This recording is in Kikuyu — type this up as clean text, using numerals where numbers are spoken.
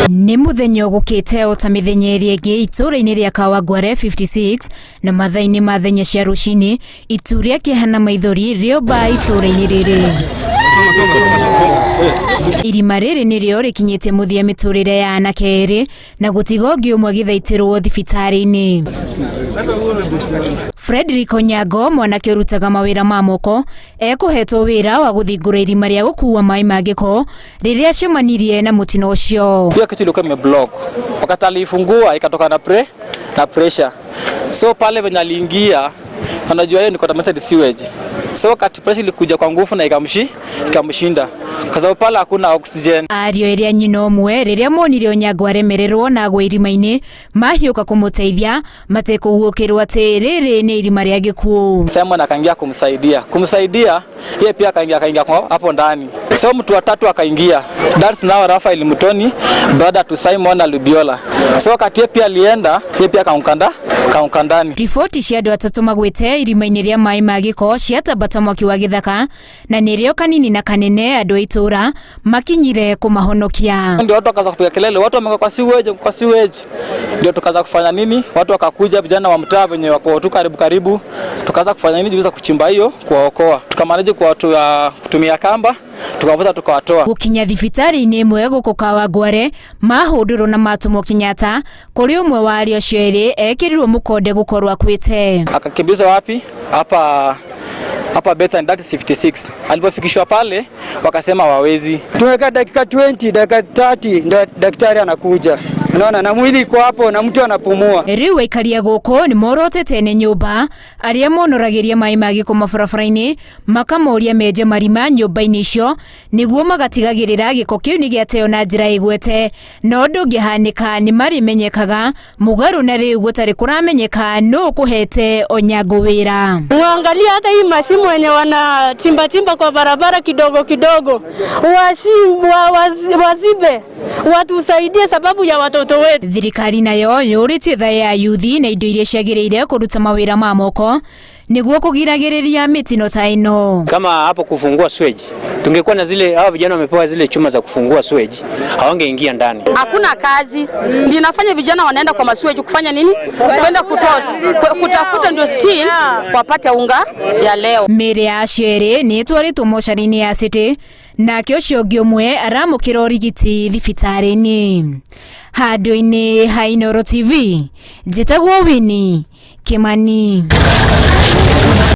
Nĩ mũthenya ũgũkĩte o ta mĩthenya ĩrĩa ĩngĩ itũũra-inĩ rĩa Kawangware 56 na mathaa-inĩ ma thenya cia rũcinĩ itu rĩa kĩeha na maithori rĩomba itũũra-inĩ rĩrĩ. Irima rĩrĩ nĩrĩo rĩkinyĩtie mũthia mĩtũrĩre ya anake erĩ na gũtiga ũngĩ ũmwe agĩthaitĩrwo thibitarĩ-inĩ. Frederick Onyango, mwanake ũrutaga mawĩra ma moko, ekũhetwo wĩra wa gũthingũra irima rĩa gũkuua maĩ ma gĩko rĩrĩa acemanirie na mũtino ũcio. Hiyo kitu ilikuwa imeblock, wakati aliifungua ikatoka na pressure, so pale venye aliingia, unajua hiyo ni contaminated sewage, so wakati pressure ilikuja kwa nguvu na ikamshinda kwa sababu pale hakuna oxygen. Ariũ erĩ a nyina ũmwe rĩrĩa monire Onyango aremererwo na agwa irima-inĩ mahiũka kũmũteithia matekũguũkĩrwo atĩ rĩrĩ nĩ irima rĩa gĩkuũ. Simon akaingia kumsaidia yeye pia akaingia kwa hapo ndani, so mtu wa tatu akaingia, that's now Rafael Mutoni, brother to Simon na Lubiola. So wakati yeye pia alienda, yeye pia kaanguka ndani. Riboti cia andũ atatũ magwĩte irima-inĩ rĩa maĩ ma gĩko ciatambata mwaki wa gĩthaka na nĩrĩo kanini na kanene andũ a itũũra makinyire kũmahonokia. Ndio watu wakaanza kupiga kelele, watu wamekuwa kwa sewage, kwa sewage. Ndio tukaanza kufanya nini? Watu wakakuja, vijana wa mtaa venye wako tu karibu karibu, tukaanza kufanya nini? Juweza kuchimba hiyo kuwaokoa. Tukamanage kwa watu ya kutumia kamba, tukavuta tukawatoa. Gũkinya thibitarĩ-inĩ ĩmwe gũkũ Kawangware mahũndũrwo na matũmwo Kenyatta kũrĩ ũmwe wa arĩa acio erĩ ekĩrirwo mũkonde gũkorwo akuĩte. Akakimbizwa wapi? Hapa hapa Bethany, that is 56. Alipofikishwa pale wakasema wawezi. Tumeweka dakika 20, dakika 30 ndio daktari anakuja. Unaona, na mwili iko hapo na mtu anapumua. Rĩu aikaria gũkũ nĩ morotete ene nyũmba arĩa monoragĩria maĩ ma gĩko mabarabara-inĩ makamoria menje marima nyũmba-inĩ icio nĩguo magatigagĩrĩra gĩko kĩu nĩ gĩateo na njĩra ĩgwete no ũndũ ũngĩhanĩka nĩ marĩmenyekaga mũgarũ na rĩu gũtarĩ kũramenyeka nũ ũkũhete Onyango wĩra. Mwangalie hata hii mashimo yenye wanachimba chimba kwa barabara kidogo kidogo, wazibe, watusaidie sababu ya watoto wetu. Thirikari nayo yũrĩtie tha ya yuthi na indo iria ciagĩrĩire kũruta mawĩra ma moko nĩguo kũgiragĩrĩria mĩtino ta ĩno. Kama hapo kufungua sewage, tungekuwa na zile, hawa vijana wamepewa zile chuma za kufungua sewage, hawangeingia ndani. Hakuna kazi, ndio inafanya vijana wanaenda kwa masiweji kufanya nini? Kwenda kutoa kutafuta ndio still wapate unga ya leo. Mĩĩrĩ ya acio erĩ nĩ ĩtwarĩtwo mocarĩ-inĩ ya City nake ũcio ũngĩ ũmwe aramũkĩra ũrigiti thibitarĩ-inĩ. Handũ-inĩ ha Inooro TV, njĩtagwo Winnie Kimani.